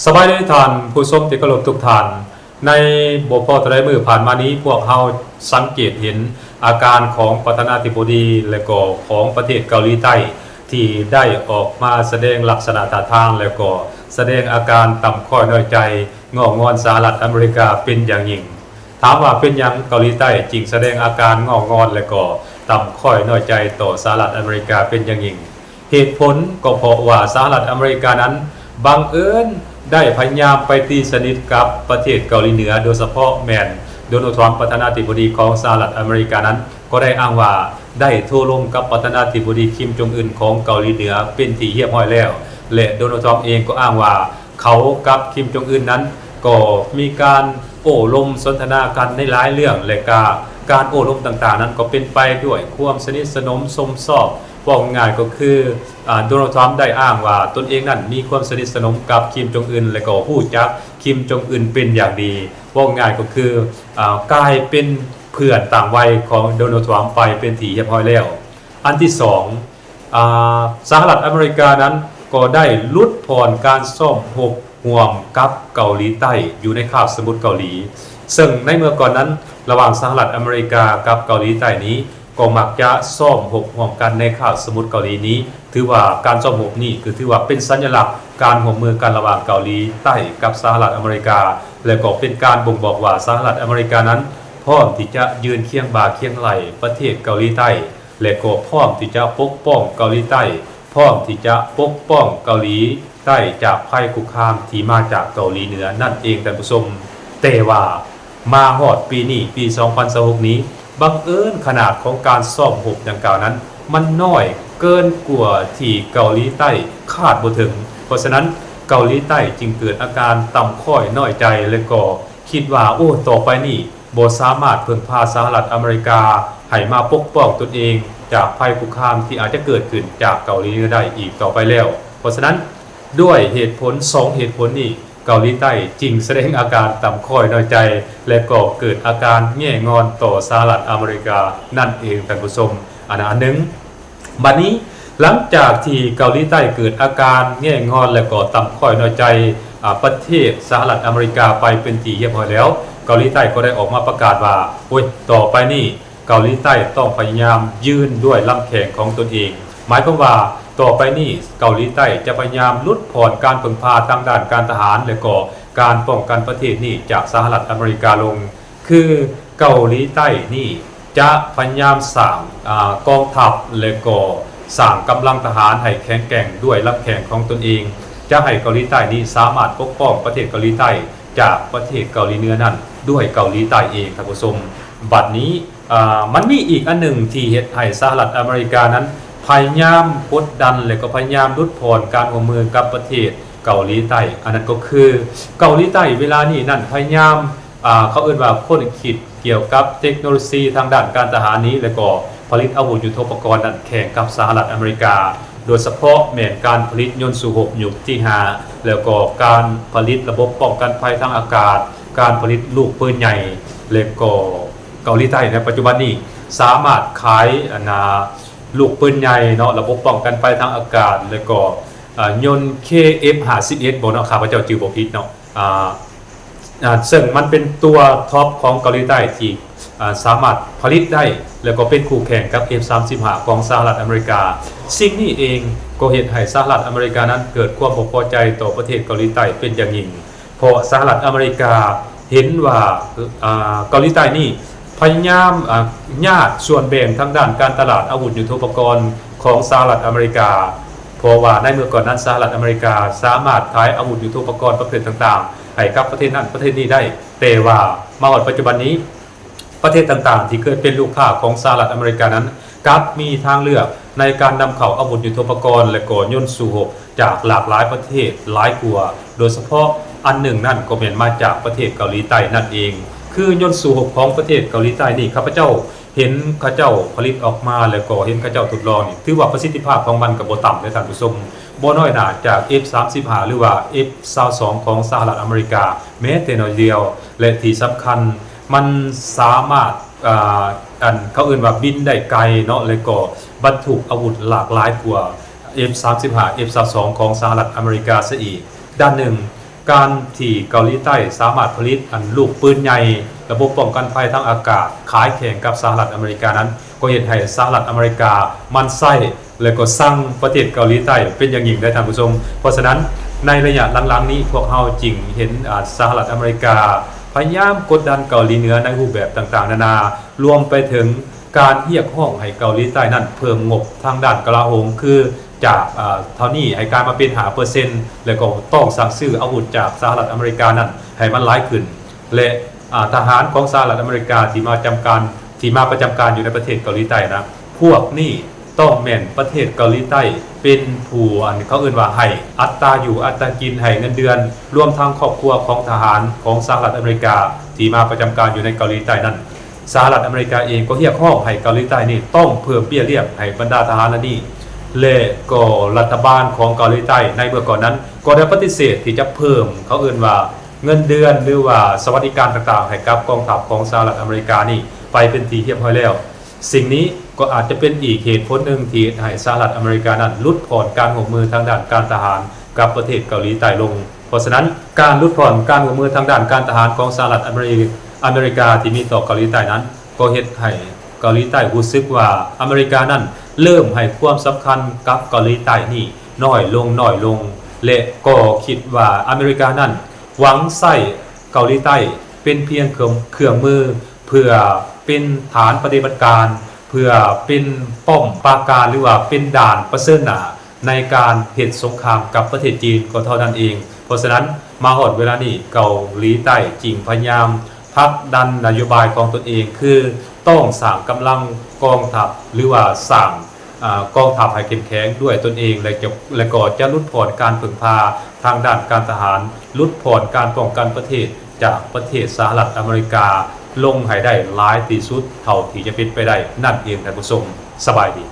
ສະບາຍດີທ່ານຜູ້ຊົມທີ່ເຄົາລົບທຸກທ່ານ. ໃນບໍ່ພໍເທົ່າໃດມື້ຜ່ານມານີ້ ພວກເຮົາສັງເກດເຫັນອາການຂອງປະທານາທິບໍດີ ແລະກໍຂອງປະເທດເກົາຫຼີໃຕ້ ທີ່ໄດ້ອອກມາສະແດງລັກສະນະທ່າທາງ ແລະກໍສະແດງອາການຕ່ຳຄ້ອຍນ້ອຍໃຈ ງໍ້ງອນສະຫະລັດອາເມລິກາເປັນຢ່າງຍິ່ງ. ຖາມວ່າເປັນຫຍັງເກົາຫຼີໃຕ້ຈຶ່ງສະແດງອາການງໍ້ງອນ ແລະກໍຕ່ຳຄ້ອຍນ້ອຍໃຈຕໍ່ສະຫະລັດອາເມລິກາເປັນຢ່າງຍິ່ງ? ເຫດຜົນກໍເພາະວ່າສະຫະລັດອາເມລິການັ້ນ ບັງເອີນໄດ້ພະຍາຍາມໄປຕີສະໜິດກັບປະເທດເກົາຫຼີເໜືອ, ໂດຍສະເພາະແມ່ນໂດນັລ ທຣຳ ປະທານາທິບໍດີຂອງສະຫະລັດອາເມລິການັ້ນ ກໍໄດ້ອ້າງວ່າໄດ້ໂຕ້ລົມກັບປະທານາທິບໍດີ ຄິມ ຈົງອຶນ ຂອງເກົາຫຼີເໜືອເປັນທີ່ຮຽບຮ້ອຍແລ້ວ ແລະ ໂດນັລ ທຣຳ ເອງກໍອ້າງວ່າ ເຂົາກັບ ຄິມ ຈົງອຶນ ນັ້ນ ກໍມີການໂອ້ລົມສົນທະນາກັນໃນຫຼາຍເລື່ອງ ແລະ ກະການໂອ້ລົມຕ່າງໆນັ້ນກໍເປັນໄປດ້ວຍຄວາມສະໜິດສະໜົມຊົມຊອບ. ເວົ້າງ່າຍໆກໍຄື ອາ ໂດນັລ ທຣຳ ໄດ້ອ້າງວ່າຕົນເອງນັ້ນມີຄວາມສະໜິດສະໜົມກັບ ຄິມ ຈົງອຶນ ແລະ ກໍຮູ້ຈັກ ຄິມ ຈົງອຶນ ເປັນຢ່າງດີ. ເວົ້າງ່າຍໆກໍຄື ອາ ກາຍເປັນເພື່ອນຕ່າງໄວຂອງໂດນັລ ທຣຳ ໄປເປັນທີ່ຮຽບຮ້ອຍແລ້ວ. ອັນທີສອງ ອາ ສະຫະລັດອາເມລິການັ້ນກໍໄດ້ຫຼຸດຜ່ອນການຊ້ອມຮົບຮ່ວມກັບເກົາຫຼີໃຕ້ຢູ່ໃນຄາບສະໝຸດເກົາຫຼີ, ເຊິ່ງໃນເມື່ອກ່ອນນັ້ນ ລະຫວ່າງສະຫະລັດອາເມລິກາກັບເກົາຫຼີໃຕ້ນີ້ ກໍມັກຈະຊ້ອມຮົບຮ່ວມກັນໃນຄາບສະໝຸດເກົາຫຼີນີ້. ຖືວ່າການຊ້ອມຮົບນີ້ກໍຖືວ່າເປັນສັນຍະລັກການຮ່ວມມືກັນລະຫວ່າງເກົາຫຼີໃຕ້ກັບສະຫະລັດອາເມລິກາ ແລະ ກໍເປັນການບົ່ງບອກວ່າສະຫະລັດອາເມລິການັ້ນ ພ້ອມທີ່ຈະຢືນຄຽງບ່າຄຽງໄຫຼ່ປະເທດເກົາຫຼີໃຕ້ ແລະ ກໍພ້ອມທີ່ຈະປົກປ້ອງເກົາຫຼີໃຕ້, ພ້ອມທີ່ຈະປົກປ້ອງເກົາຫຼີໃຕ້ຈາກໄພຄຸກຄາມທີ່ມາຈາກເກົາຫຼີເໜືອນັ້ນເອງ, ທ່ານຜູ້ຊົມ. ແຕ່ວ່າມາຮອດປີນີ້ ປີສອງພັນຊາວຫົກນີ້ ບັງເອີນຂະໜາດຂອງການຊ້ອມຮົບດັ່ງກ່າວນັ້ນ ມັນນ້ອຍເກີນກວ່າທີ່ເກົາຫຼີໃຕ້ຄາດບໍ່ເຖິງ. ເພາະສະນັ້ນ ເກົາຫຼີໃຕ້ຈຶ່ງເກີດອາການຕ່ຳຄ້ອຍນ້ອຍໃຈ ແລະ ກໍຄິດວ່າ ໂອ້ ຕໍ່ໄປນີ້ ບໍ່ສາມາດເພິ່ງພາສະຫະລັດອາເມລິກາໃຫ້ມາປົກປ້ອງຕົນເອງຈາກໄພຄຸກຄາມທີ່ອາດຈະເກີດຂຶ້ນຈາກເກົາຫຼີເໜືອໄດ້ອີກຕໍ່ໄປແລ້ວ. ເພາະສະນັ້ນ ດ້ວຍເຫດຜົນສອງເຫດຜົນນີ້ ເກົາຫຼີໃຕ້ຈຶ່ງສະແດງອາການຕ່ຳຄ້ອຍນ້ອຍໃຈ ແລະ ກໍເກີດອາການແງ່ງອນຕໍ່ສະຫະລັດອາເມລິການັ້ນເອງ, ທ່ານຜູ້ຊົມ. ອັນນັ້ນອັນໜຶ່ງ. ບັດນີ້ ຫຼັງຈາກທີ່ເກົາຫຼີໃຕ້ເກີດອາການແງ່ງອນ ແລະ ກໍຕ່ຳຄ້ອຍນ້ອຍໃຈ ອາ ປະເທດສະຫະລັດອາເມລິກາໄປເປັນທີ່ຮຽບຮ້ອຍແລ້ວ, ເກົາຫຼີໃຕ້ກໍໄດ້ອອກມາປະກາດວ່າ ໂອ້ຍ ຕໍ່ໄປນີ້ເກົາຫຼີໃຕ້ຕ້ອງພະຍາຍາມຢືນດ້ວຍລຳແຂງຂອງຕົນເອງ. ໝາຍຄວາມວ່າ ຕໍ່ໄປນີ້ເກົາຫຼີໃຕ້ຈະພະຍາຍາມຫຼຸດຜ່ອນການເພິ່ງພາທາງດ້ານການທະຫານ ແລະ ກໍການປ້ອງກັນປະເທດນີ້ຈາກສະຫະລັດອາເມລິກາລົງ. ຄືເກົາຫຼີໃຕ້ນີ້ຈະພະຍາຍາມສ້າງ ອາ ກອງທັບ ແລະ ກໍສ້າງກຳລັງທະຫານໃຫ້ແຂງແກ່ງດ້ວຍລຳແຂງຂອງຕົນເອງ, ຈະໃຫ້ເກົາຫຼີໃຕ້ນີ້ສາມາດປົກປ້ອງປະເທດເກົາຫຼີໃຕ້ຈາກປະເທດເກົາຫຼີເໜືອນັ້ນດ້ວຍເກົາຫຼີໃຕ້ເອງ, ທ່ານຜູ້ຊົມ. ບັດນີ້ ອາ ມັນມີອີກອັນໜຶ່ງທີ່ເຮັດໃຫ້ສະຫະລັດອາເມລິການັ້ນພະຍາຍາມກົດດັນ ແລະ ກໍພະຍາຍາມຫຼຸດຜ່ອນການຮ່ວມມືກັບປະເທດເກົາຫຼີໃຕ້. ອັນນັ້ນກໍຄືເກົາຫຼີໃຕ້ເວລານີ້ນັ້ນພະຍາຍາມ ອາ ເຂົາເອີ້ນວ່າຄົ້ນຄິດກ່ຽວກັບເຕັກໂນໂລຊີທາງດ້ານການທະຫານນີ້ ແລະ ກໍຜະລິດອາວຸດຍຸດໂທປະກອນນັ້ນແຂ່ງກັບສະຫະລັດອາເມລິກາ, ໂດຍສະເພາະແມ່ນການຜະລິດຍົນສູ້ຮົບຍຸກທີຫ້າ ແລ້ວກໍການຜະລິດລະບົບປ້ອງກັນໄພທາງອາກາດ, ການຜະລິດລູກປືນໃຫຍ່ ແລະ ກໍເກົາຫຼີໃຕ້ໃນປັດຈຸບັນນີ້ສາມາດຂາຍ ອັນນາ ລູກປືນໃຫຍ່ເນາະ, ລະບົບປ້ອງກັນໄພທາງອາກາດ ແລະ ກໍ ອາ ຍົນ ເຄ ເອັຟ ຫ້າສິບເອັດ ບໍ່ເນາະ, ຂ້າພະເຈົ້າຈື່ບໍ່ຜິດເນາະ. ອາ ອາ ເຊິ່ງມັນເປັນຕົວທັອບຂອງເກົາຫຼີໃຕ້ທີ່ ອາ ສາມາດຜະລິດໄດ້ ແລ້ວກໍເປັນຄູ່ແຂ່ງກັບ ເອັຟ ສາມສິບຫ້າ ຂອງສະຫະລັດອາເມລິກາ. ສິ່ງນີ້ເອງກໍເຮັດໃຫ້ສະຫະລັດອາເມລິການັ້ນເກີດຄວາມບໍ່ພໍໃຈຕໍ່ປະເທດເກົາຫຼີໃຕ້ເປັນຢ່າງຍິ່ງ, ເພາະສະຫະລັດອາເມລິກາເຫັນວ່າ ອາ ເກົາຫຼີໃຕ້ນີ້ພະຍາຍາມ ອາ ຍາດສ່ວນແບ່ງທາງດ້ານການຕະຫຼາດອາວຸດຍຸດໂທປະກອນຂອງສະຫະລັດອາເມລິກາ, ເພາະວ່າໃນເມື່ອກ່ອນນັ້ນສະຫະລັດອາເມລິກາສາມາດຂາຍອາວຸດຍຸດໂທປະກອນປະເພດຕ່າງໆໃຫ້ກັບປະເທດນັ້ນປະເທດນີ້ໄດ້, ແຕ່ວ່າມາຮອດປັດຈຸບັນນີ້ ປະເທດຕ່າງໆທີ່ເຄີຍເປັນລູກຄ້າຂອງສະຫະລັດອາເມລິການັ້ນ ກັບມີທາງເລືອກໃນການນຳເຂົ້າອາວຸດຍຸດໂທປະກອນ ແລະ ກໍຍົນສູ້ຮົບຈາກຫຼາກຫຼາຍປະເທດຫຼາຍກວ່າ, ໂດຍສະເພາະອັນໜຶ່ງນັ້ນກໍແມ່ນມາຈາກປະເທດເກົາຫຼີໃຕ້ນັ້ນເອງ. ຄືຍົນສູ້ຮົບຂອງປະເທດເກົາຫຼີໃຕ້ນີ້ ຂ້າພະເຈົ້າ ເຫັນເຂົາເຈົ້າຜະລິດອອກມາ ແລ້ວກໍເຫັນເຂົາເຈົ້າທົດລອງນີ້ ຖືວ່າປະສິດທິພາບຂອງມັນກໍບໍ່ຕ່ຳເດ້ທ່ານຜູ້ຊົມ, ບໍ່ນ້ອຍໜ້າຈາກ ເອັຟ ສາມສິບຫ້າ ຫຼືວ່າ ເອັຟ ຊາວສອງ ຂອງສະຫະລັດອາເມລິກາແມ້ແຕ່ໜ້ອຍດຽວ. ແລະ ທີ່ສຳຄັນ ມັນສາມາດ ອ່າ ອັນ ເຂົາເອີ້ນວ່າບິນໄດ້ໄກເນາະ ແລະ ກໍບັນທຸກອາວຸດຫຼາກຫຼາຍກວ່າ ເອັຟ ສາມສິບຫ້າ ເອັຟ ຊາວສອງ ຂອງສະຫະລັດອາເມລິກາຊະອີກ. ດ້ານໜຶ່ງ ການທີ່ເກົາຫຼີໃຕ້ສາມາດຜະລິດອັນລູກປືນໃຫຍ່ ລະບົບປ້ອງກັນໄພທາງອາກາດ ຂາຍແຂ່ງກັບສະຫະລັດອາເມລິການັ້ນ ກໍເຮັດໃຫ້ສະຫະລັດອາເມລິກາໝັ່ນໃຊ້ ແລະກໍຊັງປະເທດເກົາຫຼີໃຕ້ເປັນຢ່າງຍິ່ງເດ້ທ່ານຜູ້ຊົມ. ເພາະສະນັ້ນ ໃນໄລຍະຫຼັງໆນີ້ ພວກເຮົາຈຶ່ງເຫັນ ອາ ສະຫະລັດອາເມລິກາພະຍາຍາມກົດດັນເກົາຫຼີເໜືອໃນຮູບແບບຕ່າງໆນານາ ລວມໄປເຖິງການຮຽກຮ້ອງໃຫ້ເກົາຫຼີໃຕ້ນັ້ນເພີ່ມງົບທາງດ້ານກະລາໂຫມ ຄືຈາກ ອາ ເທົ່ານີ້ໃຫ້ກາຍມາເປັນຫ້າເປີເຊັນ ແລະກໍຕ້ອງສັ່ງຊື້ອາວຸດຈາກສະຫະລັດອາເມລິການັ້ນໃຫ້ມັນຫຼາຍຂຶ້ນ ແລະ ອາ ທະຫານຂອງສະຫະລັດອາເມລິກາທີ່ມາຈຳການ ທີ່ມາປະຈຳການຢູ່ໃນປະເທດເກົາຫຼີໃຕ້ນະ ພວກນີ້ຕ້ອງແມ່ນປະເທດເກົາຫຼີໃຕ້ເປັນຜູ້ ອັນ ເຂົາເອີ້ນວ່າໃຫ້ອັດຕາຢູ່ອັດຕາກິນ ໃຫ້ເງິນເດືອນ ລວມທັງຄອບຄົວຂອງທະຫານຂອງສະຫະລັດອາເມລິກາທີ່ມາປະຈຳການຢູ່ໃນເກົາຫຼີໃຕ້ນັ້ນ. ສະຫະລັດອາເມລິກາເອງກໍຮຽກຮ້ອງໃຫ້ເກົາຫຼີໃຕ້ນີ້ຕ້ອງເພີ່ມເບ້ຍລ້ຽງໃຫ້ບັນດາທະຫານເຫຼົ່ານີ້ ແລະກໍລັດຖະບານຂອງເກົາຫຼີໃຕ້ໃນເມື່ອກ່ອນນັ້ນ ກໍໄດ້ປະຕິເສດທີ່ຈະເພີ່ມ ເຂົາເອີ້ນວ່າເງິນເດືອນ ຫຼືວ່າສະຫວັດດີການຕ່າງໆໃຫ້ກັບກອງທັບຂອງສະຫະລັດອາເມລິການີ້ໄປເປັນທີ່ຮຽບຮ້ອຍແລ້ວ. ສິ່ງນີ້ກໍອາດຈະເປັນອີກເຫດຜົນໜຶ່ງທີ່ເຮັດໃຫ້ສະຫະລັດອາເມລິການັ້ນຫຼຸດຜ່ອນການຮ່ວມມືທາງດ້ານການທະຫານກັບປະເທດເກົາຫຼີໃຕ້ລົງ. ເພາະສະນັ້ນ ການຫຼຸດຜ່ອນການຮ່ວມມືທາງດ້ານການທະຫານຂອງສະຫະລັດອາເມລິ ອາເມລິກາທີ່ມີຕໍ່ເກົາຫຼີໃຕ້ນັ້ນ ກໍເຮັດໃຫ້ເກົາຫຼີໃຕ້ຮູ້ສຶກວ່າອາເມລິການັ້ນເລີ່ມໃຫ້ຄວາມສຳຄັນກັບເກົາຫຼີໃຕ້ນີ້ນ້ອຍລົງ ນ້ອຍລົງ ແລະກໍຄິດວ່າອາເມລິການັ້ນຫວັງໃຊ້ເກົາຫຼີໃຕ້ເປັນພຽງເຄື່ອງ ເຄື່ອງມື ເພື່ອເປັນຖານປະຕິບັດການ ເພື່ອເປັນປ້ອມປາການ ຫຼືວ່າເປັນດ່ານປະເຊີນໜ້າໃນການເຮັດສົງຄາມກັບປະເທດຈີນກໍເທົ່ານັ້ນເອງ. ເພາະສະນັ້ນ ມາຮອດເວລານີ້ ເກົາຫຼີໃຕ້ຈຶ່ງພະຍາຍາມຜັກດັນນະໂຍບາຍຂອງຕົນເອງ ຄືຕ້ອງສ້າງກຳລັງກອງທັບ ຫຼືວ່າສ້າງ ອາ ກອງທັບໃຫ້ເຂັ້ມແຂງດ້ວຍຕົນເອງ ແລະ ຈະ ແລະກໍຈະຫຼຸດຜ່ອນການເພິ່ງພາທາງດ້ານການທະຫານ, ຫຼຸດຜ່ອນການປ້ອງກັນປະເທດຈາກປະເທດສະຫະລັດອາເມລິກາລົງໃຫ້ໄດ້ຫຼາຍທີ່ສຸດເທົ່າທີ່ຈະເປັນໄປໄດ້ນັ້ນເອງ. ທ່ານຜູ້ຊົມ ສະບາຍດີ.